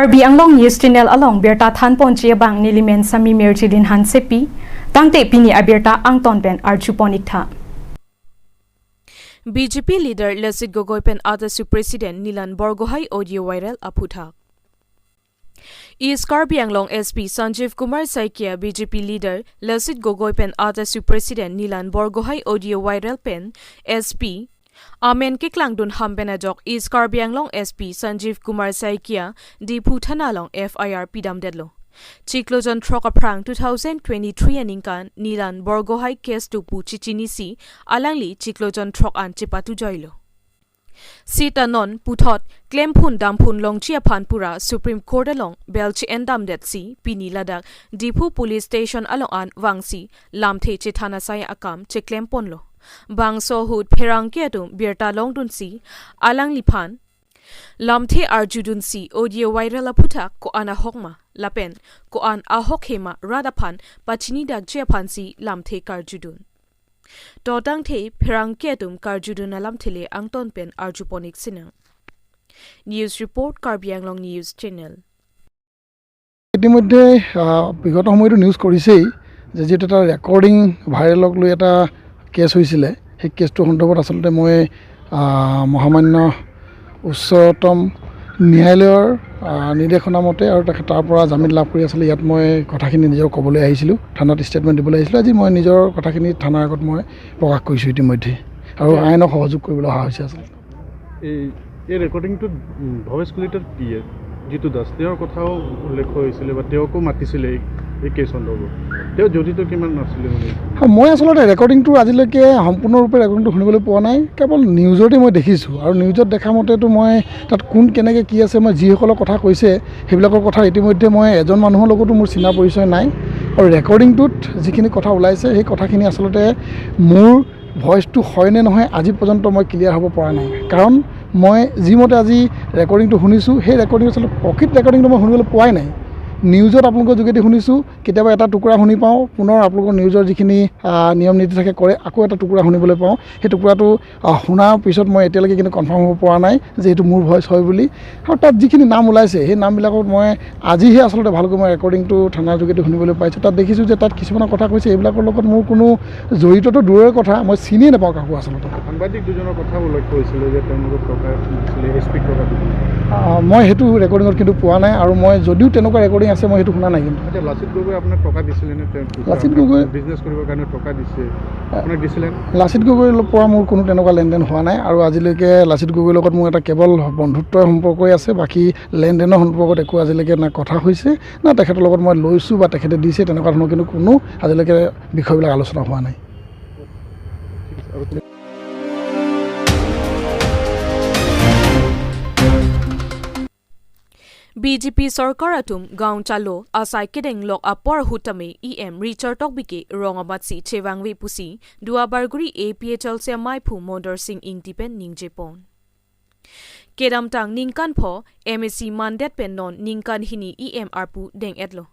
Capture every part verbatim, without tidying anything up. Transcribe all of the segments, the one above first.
Karbi Anglong News Channel along birta thanponji abang nelimen Sami Mirjilin Hansepi, tangte pini abirta angton pen arjupon iktha. B J P leader Lasit Gogoi pen ATASU President Nilan Borgohai audio viral aphuthak. East Karbi Anglong S P Sanjeev Kumar Saikia, B J P leader Lasit Gogoi pen ATASU President Nilan Borgohai audio viral pen S P amen keklangdun ham pen ajok East Karbi Anglong S P Sanjeev Kumar Saikia Diphu Thana along F I R pidamdetlo. Chiklo jon throk aphrang two thousand twenty-three aningkan Nilan Borgohai case do pu chichinisi alangli chiklo jon throk an chepatujoilo. Sita non puthot klemphun damphun longji aphan pura Supreme Court along bail chi-endamdetsi pini ladak Diphu Police Station along an vangsi lamthe chethan asai akam cheklemponlo. Bangso ahut pherangke atum birta longdunsi alangliphan lamthe arjudunsi audio viral aphuthak ko-an ahok ma lapen ko-an ahok he ma rat aphan pachinidakji aphansi lamthe karjudun. To tangte pherangke atum karjudun alamthe le angton pen arjupon iksinang. News report, Karbi Anglong News Channel. ইতিমধ্যে, আহ, বিগত সময়তো নিউজ কৰিছেই যে যিটো এটা ৰেকৰ্ডিং ভাইৰেলক লৈ এটা কেছ হৈছিলে, সেই কেছটো সন্দৰ্ভত আচলতে মই, আহ, মহামান্য উচ্চতম ন্যায়ালয়ৰ, আহ, নিৰ্দেশনা মতে আৰু তেখে-, তাৰ পৰা জামিন লাভ কৰি আচলতে ইয়াত মই কথাখিনি নিজৰ ক'বলৈ আহিছিলোঁ, থানাত ষ্টেটমেণ্ট দিবলৈ আহিছিলোঁ। আজি মই নিজৰ কথাখিনি থানাৰ আগত মই প্ৰকাশ কৰিছোঁ ইতিমধ্যে আৰু আইনক সহযোগ কৰিবলৈ অহা হৈছে আচলতে। এই, এই ৰেকৰ্ডিংটোত, উম, ভৱেশ কলিতাৰ পি এ জিতু দাস, তেওঁৰ কথাও উল্লেখ হৈছিলে বা তেওঁকো মাতিছিলে এই, এই কেছ সন্দৰ্ভত। তেওঁ জড়িত কিমান আছিলে মানে? হা, মই আচলতে ৰেকৰ্ডিংটো আজিলৈকে সম্পূৰ্ণৰূপে ৰেকৰ্ডিংটো শুনিবলৈ পোৱা নাই, কেৱল নিউজতে মই দেখিছোঁ আৰু নিউজত দেখা মতেতো মই তাত কোন কেনেকে কি আছে, মই যিসকলৰ কথা কৈছে সেইবিলাকৰ কথা ইতিমধ্যে মই এজন মানুহৰ লগতো মোৰ চিনা পৰিচয় নাই আৰু ৰেকৰ্ডিংটোত যিখিনি কথা ওলাইছে সেই কথাখিনি আচলতে মোৰ ভইচটো হয় নে নহয় আজি পৰ্যন্ত মই ক্লিয়াৰ হ'ব পৰা নাই। কাৰণ মই যিমতে আজি ৰেকৰ্ডিংটো শুনিছোঁ, সেই ৰেকৰ্ডিং আচলতে প্ৰকৃত ৰেকৰ্ডিংটো মই শুনিবলৈ পোৱাই নাই। নিউজত আপোনালোকৰ যোগেদি শুনিছোঁ, কেতিয়াবা এটা টুকুৰা শুনি পাওঁ, পুনৰ আপোনালোকৰ নিউজৰ যিখিনি, আহ, নিয়ম নীতি থাকে কৰে, আকৌ এটা টুকুৰা শুনিবলৈ পাওঁ। সেই টুকুৰাটো, আহ, শুনাৰ পিছত মই এতিয়ালৈকে কিন্তু কনফাৰ্ম হ'ব পৰা নাই যে এইটো মোৰ ভইচ হয় বুলি। আৰু তাত যিখিনি নাম ওলাইছে, সেই নামবিলাকত মই আজিহে আচলতে ভালকৈ মই ৰেকৰ্ডিংটো থানাৰ যোগেদি শুনিবলৈ পাইছোঁ। তাত দেখিছোঁ যে তাত কিছুমানৰ কথা কৈছে, এইবিলাকৰ লগত মোৰ কোনো জড়িতটো দূৰৰে কথা, মই চিনিয়ে নাপাওঁ কাকো আচলতে। সাংবাদিক দুজনৰ কথা উল্লেখ কৰিছিলে যে তেওঁলোকক টকা দিছিলে, এছ পিক টকা দিছিলে। আহ, মই সেইটো ৰেকৰ্ডিঙত কিন্তু পোৱা নাই আৰু মই যদিও তেনেকুৱা ৰেকৰ্ডিং আছে, মই সেইটো শুনা নাই কিন্তু। আচ্ছা, লাচিত গগৈয়ে আপোনাক টকা দিছিলে নে? তেওঁ লাচিত গগৈ বিজনেছ কৰিবৰ কাৰণে টকা দিছে, আপোনাক দিছিলে নে? লাচিত গগৈৰ পৰা মোৰ কোনো তেনেকুৱা লেনদেন হোৱা নাই আৰু আজিলৈকে লাচিত গগৈৰ লগত মোৰ এটা কেৱল বন্ধুত্বৰ সম্পৰ্কই আছে, বাকী লেনদেনৰ সম্পৰ্কত একো আজিলৈকে না কথা হৈছে, না তেখেতৰ লগত মই লৈছোঁ বা তেখেতে দিছে, তেনেকুৱা ধৰণৰ কিন্তু কোনো আজিলৈকে বিষয়বিলাক আলোচনা হোৱা নাই। B J P sorkar atum gaon chalo asai kedeng lok apor ahut tame E M Richard Tokbi ke rong amatsi chevangve pusi Duarbagori A P H L C amaiphu Mondor Sing Ingti pen ningjepon. Kedamtang ningkan pho M A C mandet pen non ningkan hini E M arpu deng-etlo.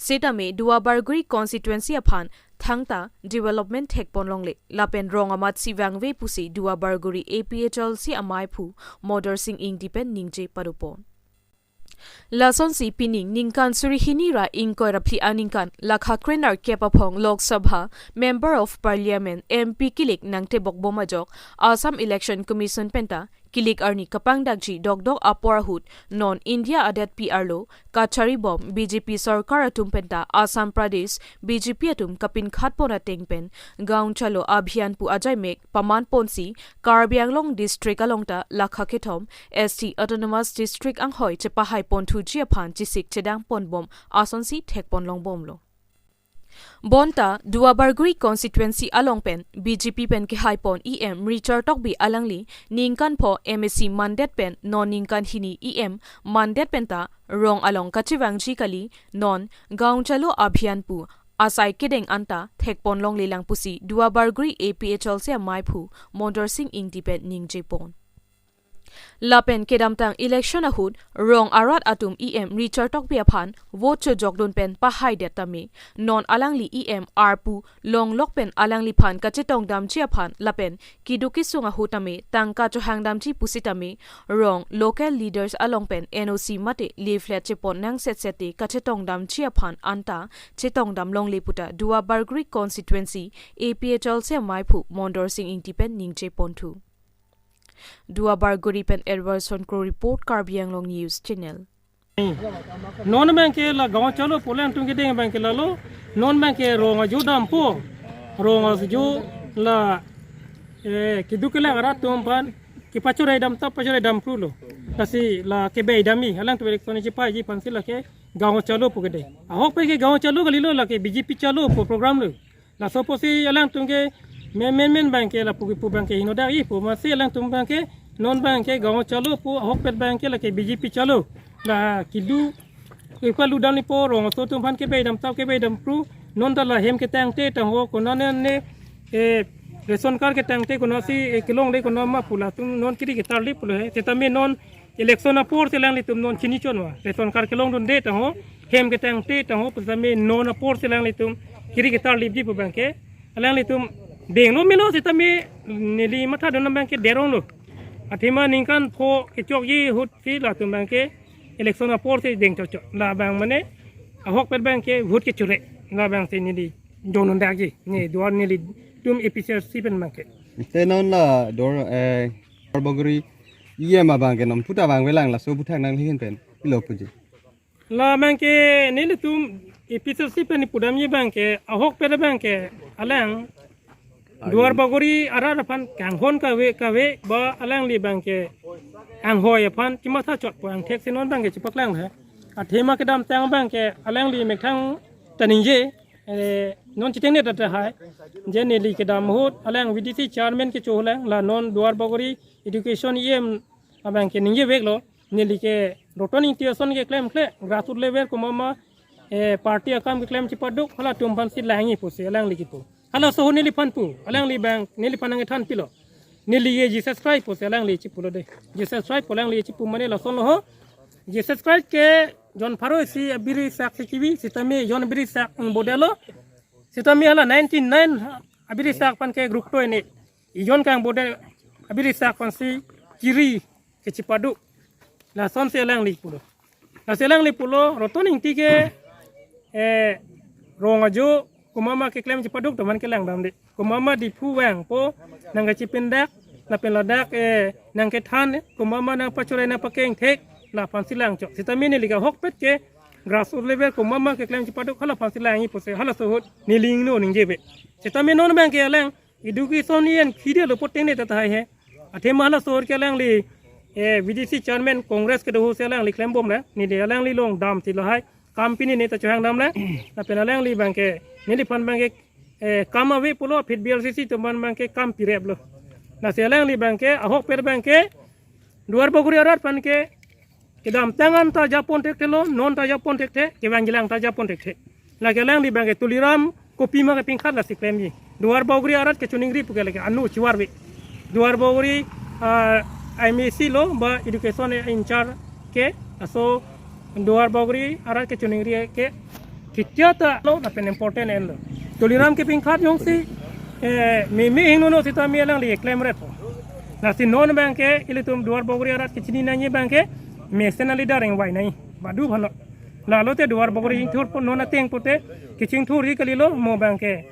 Setame Duarbagori constituency aphan thangta development thekpon longle lapen rong amatsi vangve pusi Duarbagori A P H L C amaiphu Mondor Sing Ingti pen ningje padopon. Lasonsi pining ningkan suri hini ra ingkoi ra phli aningkan lakha krenerkep aphong Lok Sabha Member of Parliament M P kilik nangtebok bom ajok Assam Election Commission penta kilik arni kapangdakji dokdok apor ahut non India adatpi arlo kachari bom B J P sorkar atum penta Assam Pradesh B J P atum kapinkhatpon ateng pen gaon chalo abhiyan pu ajaimek pamanponsi Karbi Anglong district alongta lakha kethom S T Autonomous District anghoi chepahaiponthuji aphan chesik chedangpon bom asonsi thekpon longbomlo. Bonta Duarbagori constituency along pen B J P pen kehaipon E M Richard Tokbi alangli ningkan pho M A C mandet pen non ningkan hini E M mandet penta rong along kachevangji kali, non gaon chalo abhiyan pu asai kedeng anta thekpon longlelang pusi Duarbagori A P H L C amaiphu Mondor Sing Ingti pen ningjepon. Lapen kedamtang election ahut rong arat atum E M Richard Tokbi aphan vote chojokdun pen pahaidet tame, non alangli E M arpu longlok pen alangliphan kachetongdamji aphan lapen keduk kesung ahut tame tangka chohangdamji pusitame, rong local leaders along pen N O C mate leaflet chepon nangsetset te kachetongdamji aphan anta chetongdam longle puta Duar Bagori constituency A P H L C maiphu Mondor Sing Ingti pen ningje ponthu. Duar Bagori pen Edwardson Kro report, Karbi Anglong News Channel. Non abangke la gaon chalo pu alangtum kedeng abangke lalo, non abangke rong ajo dampo, rong ajo la, eh, keduk kelang arat atum aphan kepachorei dam ta pachorei dam prulo. Lasi la kebei dam-i, alangtum election chepaiji aphansi lake gaon chalo pu kedeng. Ahok pen ke gaon chalo kalilo, lake B J P chalo pu program lo. Laso apotsi alangtum ke men men men abangke lapu kipu abangke henodak-ipo, amatsi alangtum abangke non abangke gaon chalo pu, ahokpet abangke lake B J P chalo. La kedo kepalu dam-ipo, rong aso atum aphan kebei dam ta kebei dam pru, non ta la hem ketangte tangho, konane ne, eh, ration card ketangte konatsi, eh, kelongle konat ma pu latum non kiri ketarlip pulo he. Setame non election apor si alanglitum non chini chonma. Ration card kelongdunde tangho, hem ketangte tangho, pusitame non apor si alanglitum kiri ketarlipji pu abangke alanglitum denglo melo, setame neli mathadun abangke deronglo. Athema ningkan pho kechokji ahut si latum abangke election apor si deng chokchok. Labang mane ahokpet abangke vote kechure. Labangsi neli dondakji. Ne Duar nelitum A P H L C pen abangke. Te non la Duar, eh, Duar Bagori E M abangke non puta abang velang, laso aphuthak nangli ahin pen pilo puji. La abangke nelitum A P H L C pen pudamji abangke ahokpet abangke alang Duar Bagori arat aphan kanghon kave kave ba alangli abangke anghoi aphan chematha chotpo, angthek si non abangke chepaklang he. Athema kedamtang abangke alangli methang ta ningje, eh, non chitengne ta tahai. Je neli kedam ahut alang V D C chairman kecho lang, la non Duar Bagori education E M abangke ningjeveklo, neli ke Roton Ingti ason keklemkle grassroot level komat ma, eh, party akam keklem chepaduk, halatum aphansi lang-i pusi alangli kipu. Halaso ahut neliphan pu, alangli abang neliphan nangkethan pilo. Neli ke G S S Christ pusi alangli chipulo de. G S S Christ pu alangli chipu mane lasonlo ho. G S S Christ ke jon pharo isi abiri sak si chivi, setame jon abiri sak ingbodelo. Setame hala ninety-nine abiri sak aphan ke group to ini. Ijon kangbode abiri sak aphansi kiri kechepaduk. Lasonsi alangli pulo. Lasi alangli pulo, Roton Ingti ke, eh, rong ajo komat ma keklem chepaduk atum aphan kelang damde. Komat ma Diphu vangpo, nangkachipindak, lapen ladak, eh, nangkethan, komat ma nangpachorei nangpakeng thek, laphansi lang chok. Setame neli ke ahokpet ke grassroot level komat ma keklem chepaduk, halaphansi lang-i pusi, halaso ahut neli ingno ningjeve. Setame non abangke alang education yen khide lo poting ne ta tahai he. Athema halaso ahut ke alangli, eh, V D C chairman Congress kedo ahut si alangli klembom le. Neli alangli along damsi lahai kam pini ne ta chohang dam le. Lapen alangli abangke, neliphan abangke, eh, kam ave pulo, aphi B R C C atum aphan abangke kam pireplo. Lasi alangli abangke, ahokpet abangke, Duar Bagori arat aphan ke kedamtang an ta japon thekthe lo, non ta japon thekthe, kevangjilang ta japon thekthe. Lake alangli abangke Tuliram kopima kepingkhat lasi klemji. Duar Bagori arat kechoningri puke lake anu chivarve. Duar Bagori, ah, M A C lo ba education in charge ke, laso Duar Bagori arat kechoningri ke thitya ta lo, lapen important en lo. Tuliram kepingkhat jongsi, eh, meme hingno no setame alangli klemretpo. Lasi non abangke ilitum Duar Bagori arat kechini nangji abangke mesen a-leader ingvai nangji. Badu bhano. Lalote Duar Bagori ingthurpo non ateng pute kechingthurji kalilo mo abangke.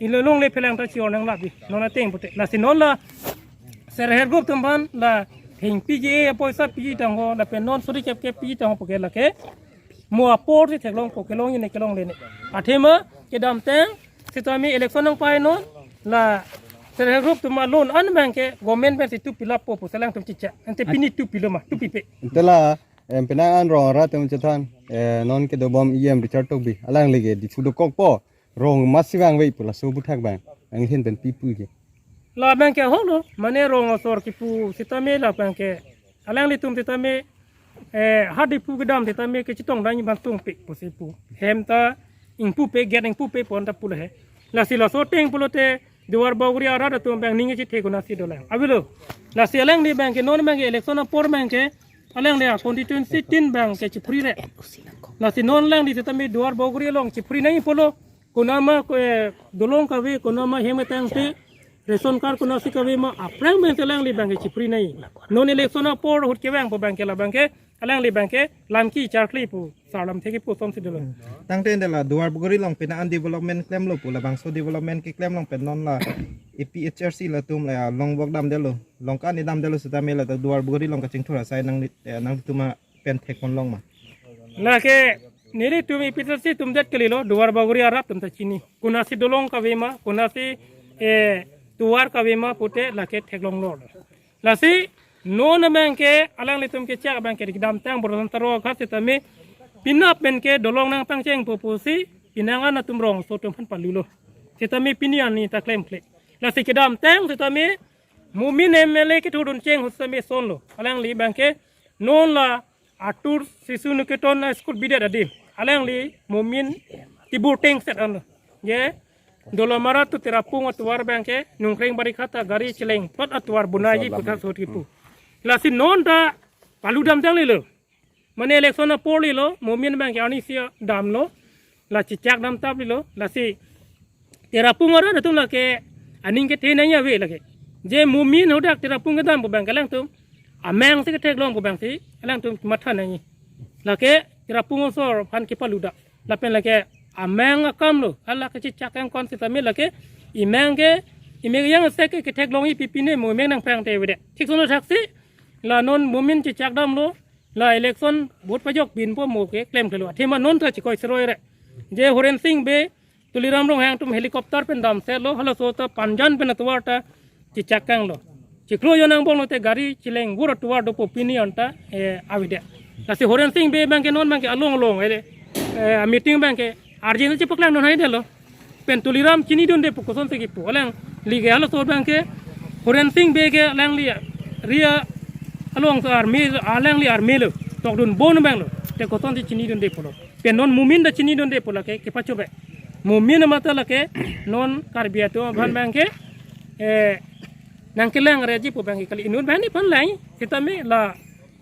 Ilo longle phelang ta chior nang labi. Non ateng pute. Lasi non la self help group atum aphan la thengpi ke apoisa piji tangho, lapen non suri kep kep piji tangho puke lake mo apor si theklongpo, kelong ini kelongle ini. Athema kedamtang setame election nangpainon, la self help group atum alon an abangke government pensi tu pilappo pu si alangtum chicha. Ante pini tu pilo ma, tu pipe. Ante la, em, penang an rong arat atum chethan, eh, non kedobom E M Richard Tokbi, alangli ke Diphu dokokpo, rong masi vangve pu, laso aphuthak abang nangli ahin pen pi puji. La abangke ahoklo, mane rong asor kipu setame la abangke alanglitum setame, eh, ha Diphu kedam setame kechetongdamji aphan tungpi pusi pu. Hem ta ingpupe, gate ingpupe pu anta pulo he. Lasi laso ateng pulote Duar Bagori arat atum abang ning kechethe konatsi dolang. Avelo. Lasi alangli abangke non abangke election apor abangke alangli a constituency tin abangke chipuri re. Lasi non alangli setame Duar Bagori along chipuri nangji pulo. Konama ko, eh, dolong kave, konama hem tangte, ration card konatsi kave ma, aphrang abangke alangli abangke chipuri nangji. Non election apor ahut kevang pu abangke la abangke, alangli abangke lam kecharkli pu, sar lamthe kepu asonsi dolo. Tangte ante la Duar Bagori along pina an development klemlo pu, labangso development keklem along pen non la A P H R C latum la long work damdetlo. Long ka-an damdetlo setame la ta Duar Bagori along kachingthur asai nang, eh, nangtum apen thekponlong ma? Lake nelitum A P H R C atum det kalilo, Duar Bagori arat atum ta chini. Konatsi dolong kave ma, konatsi, eh, tovar kave ma pute lake theklonglo. Lasi non abangke alanglitum kechak abangke kedamtang Borosan Taro akha setame penap abangke dolong nangpangcheng pu pusi penang an atum rongso atum aphan palulo. Setame pini arni ta klemkle. Lasi kedamtang setame Momin M L A kethurdun cheng ahut setame sonlo. Alangli abangke non la Atur Sishu Niketan High School bidet adim. Alangli Momin tibur tengset anlo. Je Dolamara to Tirapung atovar abangke Nongkreng Barikhat ta gari cheleng pat atovar bonai ji puthak sot kipu. Lasi non ta paludam tanglelo. Mane election apor lelo, Momin abangke arnisi damlo, la chechak damtap lelo, lasi Tirapung arat atum lake aning kethe nangji ave lake. Je Momin hadak Tirapung kedam pu abangke alangtum amang si ketheklong pu abangsi alangtum matha nangji. Lake Tirapung asor aphan kepaluda. Lapen lake amang akamlo, hala kachechak angkon setame lake emang ke, emang yang sek ke ketheklongji pipine mo emang nangprang te avedet. Thik sono thaksi, la non Momin chechak damlo, la election vote pajok binpo mo ke klemklelo. Athema non ta chikoi seroi re. Je Horen Sing Bey, Tuliram Ronghang atum helicopter pen damsetlo, halaso ta Panjan pen atovar ta chechak kanglo. Chiklo jon angbong lote gari cheleng vur atovar dopo pini anta, eh, avedet. Lasi Horen Sing Bey abangke non abangke along along, eh, eh, meeting abangke arjin chepaklang non haidetlo. Pen Tuliram chinidunde pu kosonsi kipu. Alangli ke halaso abangke Horen Sing Bey ke alangli ria along so army, alangli army lo. Tokdun bon abanglo. Te kosonsi chinidunde pulo. Pen non Momin ta chinidunde pu lake kepachobei. Momin amat ta lake non Karbi atum aphan abangke, eh, nangkelangreji pu abangke kali. Inut banghini aphan lang, setame la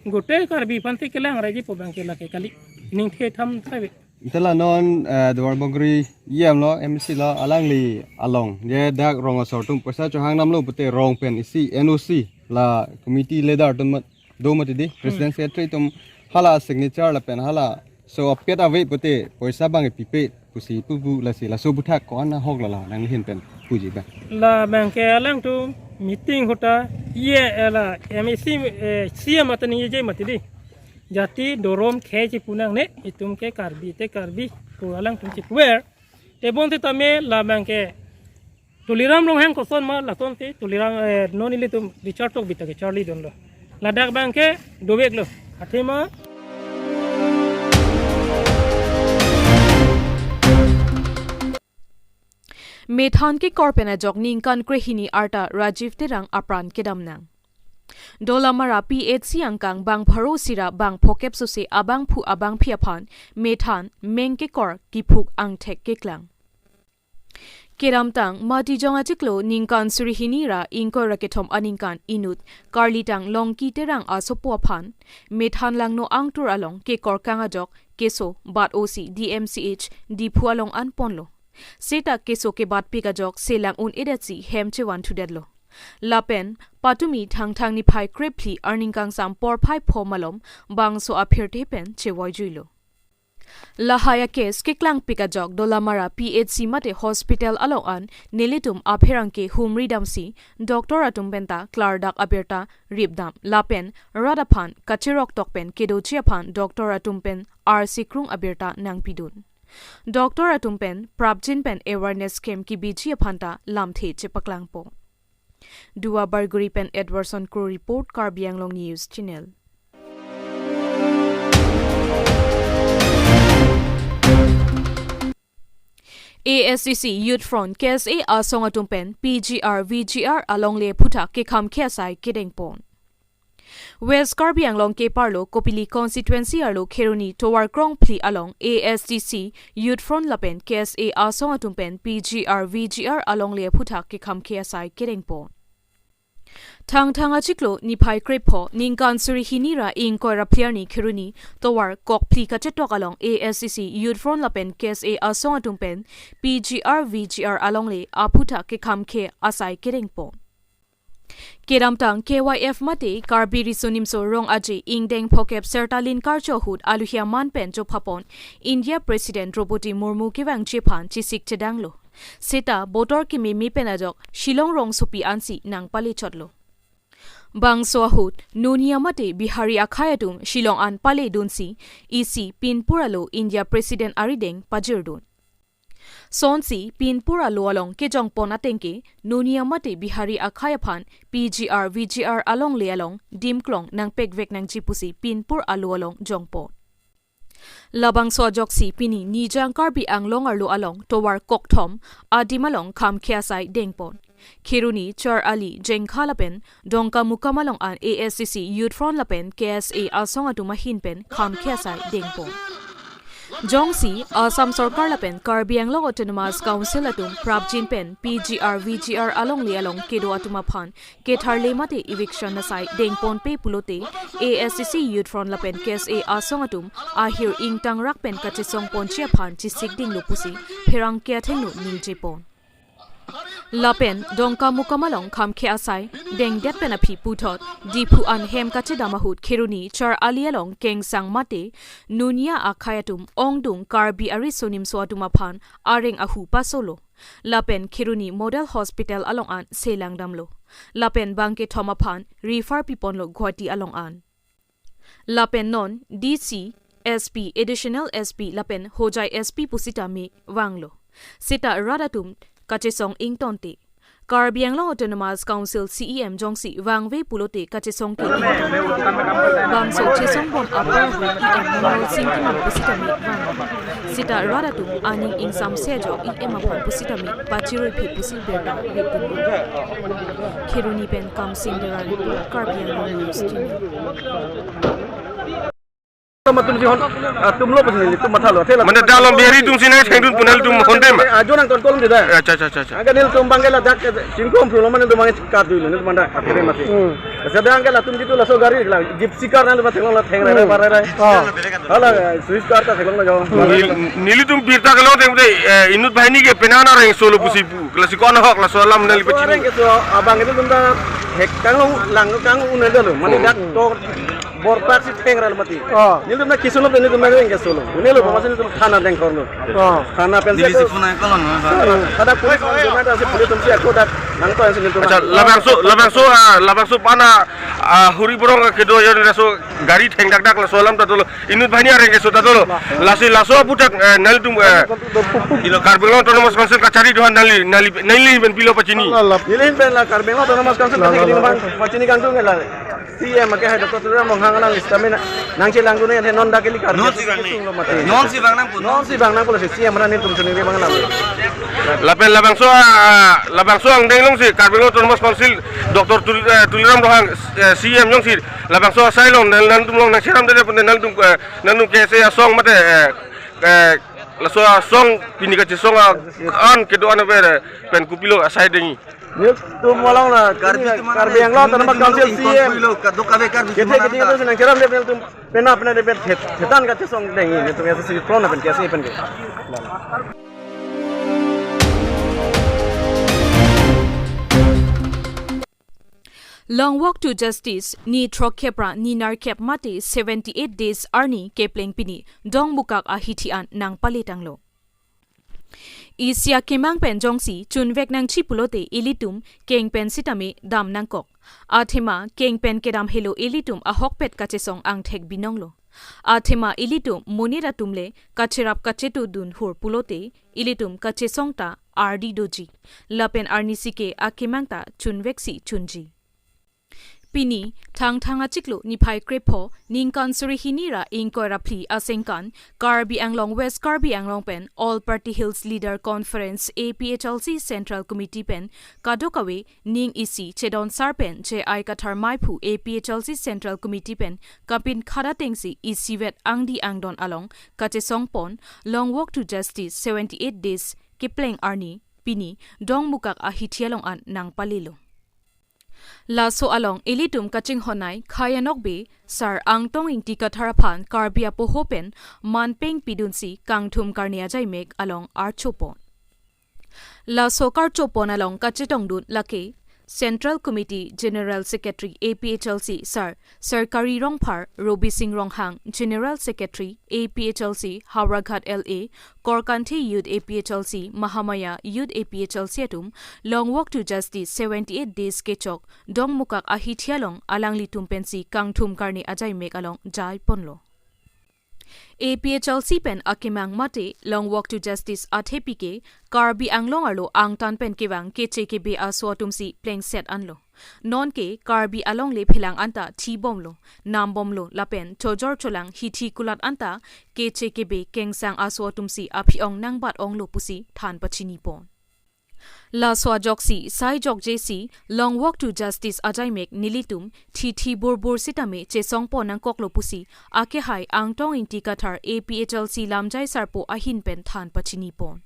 gote Karbi aphansi kelangreji pu abangke lake kali. Ningthe tham sabe. Ante la non, eh, Duar Bagori E M lo, M C lo, alangli along. Je dak rong asor atum poisa chohang damlo pute rong pen isi N O C la committee leader atum mat, do mati di, president secretary atum hala signature lapen halaso apet ave pute poisa abang pipe pusi pupu lasi laso aputhak ko-an ahok lala nanghin pen puji ba. La abangke alangtum meeting ahut ta ye, eh, la M A C, eh, C M ata ningjeje mati di. Jati dhorom khei chipu nangne, itum ke Karbi te Karbi pu alangtum chipuver. Tebon setame la abangke Tuliram Ronghang koson ma lasonsi Tuliram, eh, non ilitum Richard Tokbi ta kecharlidunlo. Ladak abangke doveklo. Athema Methan kekor pen ajok ningkan krehini arta Rajiv Terang apran kedamnang. Dolamara P H C angkang bang pharo sira bang phokep sose abangphu abangphi aphan methan meng kekor kiphuk angthek keklang. Kedamtang, Matijong achiklo ningkan suri hini ra ingkoi ra kethom aningkan inut, karlitang Longki Terang asopo aphan, methan langno angtur along kekor kang ajok, keso, bat O C, D M C H, Diphu along anponlo. Seta keso kebatpik ajok, selang un-edetsi hem chevanthudetlo. Lapen, patumi Thangthang niphai krephli arni kangsam porphai pho malom, bangso aphirthe pen chevoijuilo. Lahai a-case keklangpik ajok Dolamara P H C mate hospital along an nelitum apherangke humri damsi doctor atum penta klardak abirta ripdam lapen rat aphan kachiroktok pen kedoji aphan doctor atum pen arsi krung abirta nangpidun. Doctor atum pen prapjin pen awareness camp kebiji aphanta lamthe chepaklangpo. Duar Bagori pen Edwardson Kro report, Karbi Anglong News Channel. A S D C Youth Front, K S A asong atum pen P G R, V G R alongle aphuthak kekham ke asai kedengpon. West Karbi Anglong keparlo Kopili constituency arlo Kheroni tovar krongphli along A S D C Youth Front lapen K S A asong atum pen P G R V G R alongle aphuthak kekham ke asai kedengpon. Thangthang achiklo niphai krepho ningkan suri hini ra ingkoi ra phli arni Kheroni tovar kokphli kachetok along A S D C Youth Front lapen K S A asong atum pen P G R V G R alongle aphuthak kekhamkhe asai kedengpon. Kedamtang K Y F mate Karbi Riso Nimso Rong Aje ingdeng phokep sertalin karcho ahut aluhia man pen chophapon India President Droupadi Murmu kevangji aphan chesik chedanglo. Seta botor kememe pen ajok Shillong rongsopi ansi nangpalechotlo. Bangso ahut Nuniya mate Bihari akhei atum Shillong an paledunsi isi pinpur alo India President arideng pajirdun. Sonsi pinpur alo along kejongpon atengke Nuniya mate Bihari akhei aphan P G R V G R alongle along dimklong nangpekvek nangji pusi pinpur alo along jongpon. Labangso ajoksi pini Nijang Karbi Anglong arlo along tovar kokthom adim along khamkhe asai dengpon. Kheroni, Char Ali, Jengkha lapen Dongkamukam along an A S D C Youth Front lapen K S A asong atum ahin pen khamkhe asai dengpon. Jongsi Assam Sorkar lapen Karbi Anglong Autonomous Council atum prapjin pen P G R V G R alongle along kedo atum aphan ketharle mate eviction asai dengponpe pulote A S D C Youth Front lapen K S A asong atum ahir ingtangrak pen kachesongponji aphan chesik dinglo pusi pherangke athengno ningjepon. Lapen Dongkamukam along khamkhe asai dengdet pen aphi puthot Diphu an hem kachedam ahut Kheroni Char Ali along kengsang mate Nuniya akhei atum ongdung Karbi ariso nimso atum aphan areng ahu pasolo. Lapen Kheroni Model Hospital along an selangdamlo. Lapen bangkethom aphan refer piponlo Guwahati along an. Lapen non D C, S P, Additional S P lapen Hojai S P pusitame vanglo. Seta rat atum kachesong ingtonte. Karbi Anglong Autonomous Council C E M jongsi vangve pulote kachesong ke. Bangso chesongbom apor ahut E M Monol Singh Timung pusitame vang. Seta rat atum aning ingsamse ajok E M aphan pusitame pachiruiphi pusi birta vekdun. Kheroni pen Kamsing Dera report, Karbi Anglong News Channel. Tama tum jihon, ah, tum lo pasi nelitum mathalo, thela. Mane dalom Bihari atum sinai thengdun pu nelitum honte ma? Eh, ajo nangton kolom deda. Acha, acha, acha, acha. Agar nelitum bangke ladak, eh, singkom phulo mane tum bangke kardui lo, nelitum manda, kere mati. Hmm. Sedang ke latum jitu laso gari la, Gypsy car nelitum thenglong la theng rai rai, hmm, bar rai rai. Oh. Hala, eh, Swiss car ta thenglong la jao. Nel-, nelitum birta kelong theng de, eh, inut banghini ke penang areng solo pusi pu. Klasi ko-an ahok laso alam neli pachini. Areng ke so, abang itu tum ta hek kanglong lang kanglong un-e dolo. Mane, hmm, dak to borpak si theng rai mati. Oh. Nelitum na kisun lo, nelitum na reng ke solo. Nelitum, oh, masi nelitum khana dengkorlo. Oh. Khana pen neli si ako phone kolon, ma, ba. Khana, kada police man joma ta si police atum si ako dak nangto si nelitum. Acha, labangso, labangso, ah, labangso pana, ah, huri borong kedo ajo laso gari thengdakdak laso alam ta dolo. Inut banghini areng ke so ta dolo. Lasi laso aphuthak, eh, nelitum, eh, Karbi Anglong Autonomous Council kachari do-an neli, neli, neli pen pilo pachini. Neli pen la Karbi Anglong Autonomous Council kachari do-an pachini kangtung la. C E M ke hai Doctor Tuliram Ronghang nang stamina nang chelangdun ne non dak kali Karbi. Non si bang ne. Sung lo mati. Non si bang nangpo. Non si bang nangpo si C E M nelitum chuni bang nang. Lapen labangso, ah, labangso angdeng alongsi Karbi Anglong Autonomous Council Doctor Tul-, eh, Tuliram Ronghang, eh, C E M jongsi labangso asai along nang, nangtum along nangcherap dede pun nangtum, eh, nangtum K S A asong mate, eh, eh, laso asong pini kachesong a-an kedo-an aver, eh, pen kopilo asai dengji. Nelitum along la Karbi, Karbi Anglong Autonomous Council C E M. Lo, kadokave Karbi kethe kethe atum si nangcherap dede nelitum pena pena dede pet het, hetan kachesong dengji nelitum ya si pron pen K S A pen ke. Long Walk to Justice ni throkkep ra ni nerkep mate seventy-eight days arni kepleng pini Dongmukak ahithi an nangpaletanglo. Isi akemang pen jongsi chunvek nangji pulote ilitum keng pen sitame dam nangkok. Athema keng pen kedam helo ilitum ahokpet kachesong angthek binonglo. Athema ilitum monit atum le kacherap kachetudun hur pulote ilitum kachesong ta ardi doji. Lapen arnisi ke akemang ta chunveksi chunji. Pini, Thangthang achiklo niphai krepho, ningkan suri hini ra ingkoi ra phli asengkan, Karbi Anglong West Karbi Anglong pen All Party Hills Leader Conference, A P H L C Central Committee pen kadokave ning isi chedon sar pen J I Kathar Maiphu A P H L C Central Committee pen kapinkhat atengsi isivet angdi angdon along kachesongpon Long Walk to Justice seventy-eight days kepleng arni pini Dongmukak ahithi along an nangpalelo. Laso along ilitum kachinghon-ai Khei Anokbe Sar Angtong Ingti Kathar aphan Karbi apoho pen manpeng pidunsi kangthum karni ajaimek along archopon. Laso karchopon along kachetongdun lake Central Committee General Secretary A P H L C Sar Sarkari Rongphar, Robi Sing Ronghang, General Secretary A P H L C Howraghat L A, Korkanthi Youth A P H L C, Mahamaya Youth A P H L C atum Long Walk to Justice seventy-eight days kechok Dongmukak ahithi along alanglitum pensi kangthum karni ajaimek along jaiponlo. A P H L C pen akemang mate Long Walk to Justice athepi ke Karbi Anglong arlo angtan pen kevang keche kebe aso atumsi plengset anlo. Nonke Karbi alongle phelang anta thibomlo, nambomlo lapen chojor cholang hithi kulat anta keche kebe kengsang aso atumsi aphi-ong nangbat-onglo pusi than pachinipon. Laso ajoksi sai jokjesi Long Walk to Justice ajaimek nelitum thithi burbur sitame chesongpon nangkoklo pusi akehai Angtong Ingti Kathar A P H L C lamjai sarpo ahin pen than pachinipon.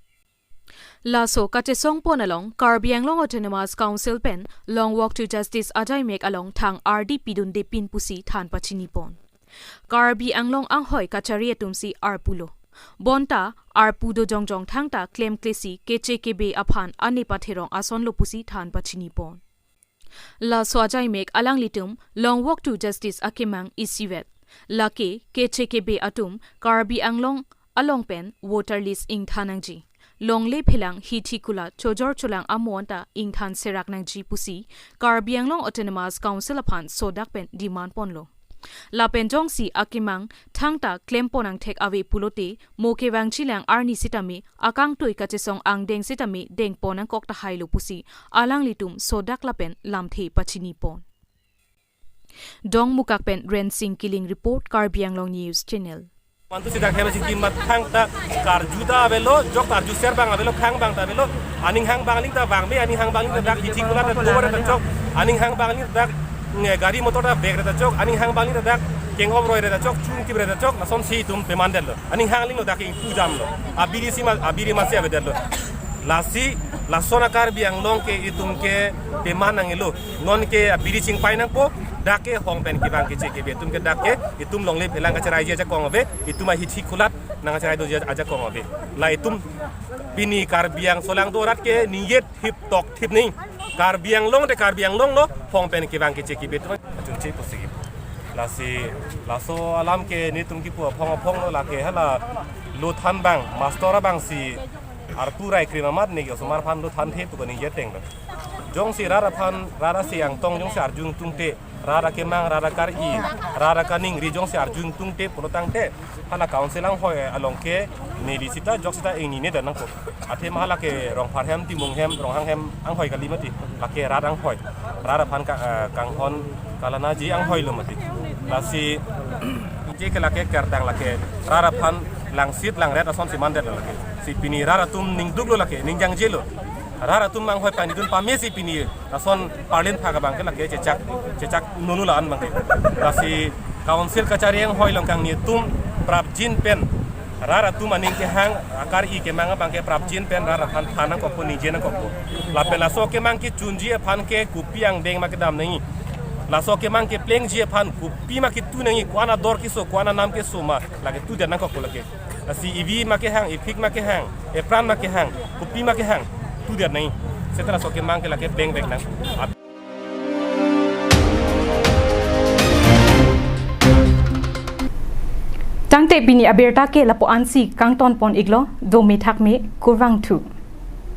Laso kachesongpon along Karbi Anglong Autonomous Council pen Long Walk to Justice ajaimek along thang ardi pidundepin pusi than pachinipon. Karbi Anglong anghoi kachari atumsi arpulo. Bonta arpu do jongjong thangta klemklesi keche kebe aphan ane patherong asonlo pusi than pachinipon. Laso ajaimek alanglitum Long Walk to Justice akemang isivet. Lake keche kebe atum Karbi Anglong along pen voter list ingthan nangji. Longle phelang hithi kulat chojor cholang amo anta ingthan serak nangji pusi Karbi Anglong Autonomous Council aphan sodak pen demand ponlo. Lapen jongsi akemang thangta klempon angthek ave pulote mo kevangjilang arni sitame akangtui kachesong angdeng sitame dengpon nangkok tahailo pusi alanglitum sodak lapen lamthe pachinipon. Dongmukak pen Rensing Killing report, Karbi Anglong News Channel. Mantu sidak hem si kim mat thangta karju ta avelo, jok karju ser bang avelo, khang bang ta avelo, aning hang bangling ta vangme, aning hang bangling ta dak hithi kulat ta tovar ta chok, aning hang bangling ta dak, nge, gari motor ta bek ta chok, aning hang bangling ta dak keng-op roi ta chok, chungtip ta chok, lasonsi itum peman detlo. Aning hang linglo dak ingpu jamlo. Abiri si ma, abiri masi avedetlo. Lasi, lason a-Karbi Anglong ke itum ke peman nangilo. Nonke abiri chingpai nangpo, dak ke hong pen kevang keche kebe atum ke dak ke, itum longle phelang kacheraiji ajakong ave, itum ahithi kulat nangcherai doji ajakong ave. La itum pini Karbi Anglong solang dorat ke ningje thip tok thip ning. Karbi Anglong te Karbi Anglong lo, hong pen kevang keche kebe atum achunche pusi. Lasi, laso alam ke netum kipu aphong aphong lo, lake hala lo than bang, master abang si arpu rai krim amat ne ke osomar aphan lo thanthe pu ko ningje tenglo. Jongsi rat aphan, rat asi Angtong jongsi arjung tungte, rat akemang, rat akar-i, rat akaningri jongsi arjung tungte pulo tangte, hala council anghoi along ke neli sita jok sita ingni ne dan nangkok. Athema lake Rongphar hem, Timung hem, Ronghang hem anghoi kali mati. Lake rat anghoi. Rat aphan ka, eh, kanghon kalanaji anghoi lo mati. Lasi je ke lake kertang lake rat aphan langsit langret asonsi mandet lake. Si pini rat atum ningduklo lake, ningjangjelo. Rat atum anghoi panidun pame si pini lason parlin phak abang ke lake chechak, chechak nunu la-an abang ke. Lasi council kachari anghoi along kangni atum prapjin pen rat atum aning kehang, akar-i kemang abang ke prapjin pen rat aphan than nangkokpo, ningje nangkokpo. Lapen laso kemang kechunji aphan ke kopi angdeng ma kedam nangji. Laso kemang keplengji aphan kopi ma ketu nangji, ko-an ador keso, ko-an anam keso ma, lake tudet nangkokpo lake. Lasi ivi ma kehang, iphik ma kehang, epran ma kehang, kopi ma kehang, tudet nangji. Seta laso kemang ke lake pleng vek nang. Tangte pini abirta ke lapu-ansi kangtonpon iklo, dome thakme, kurvangthu.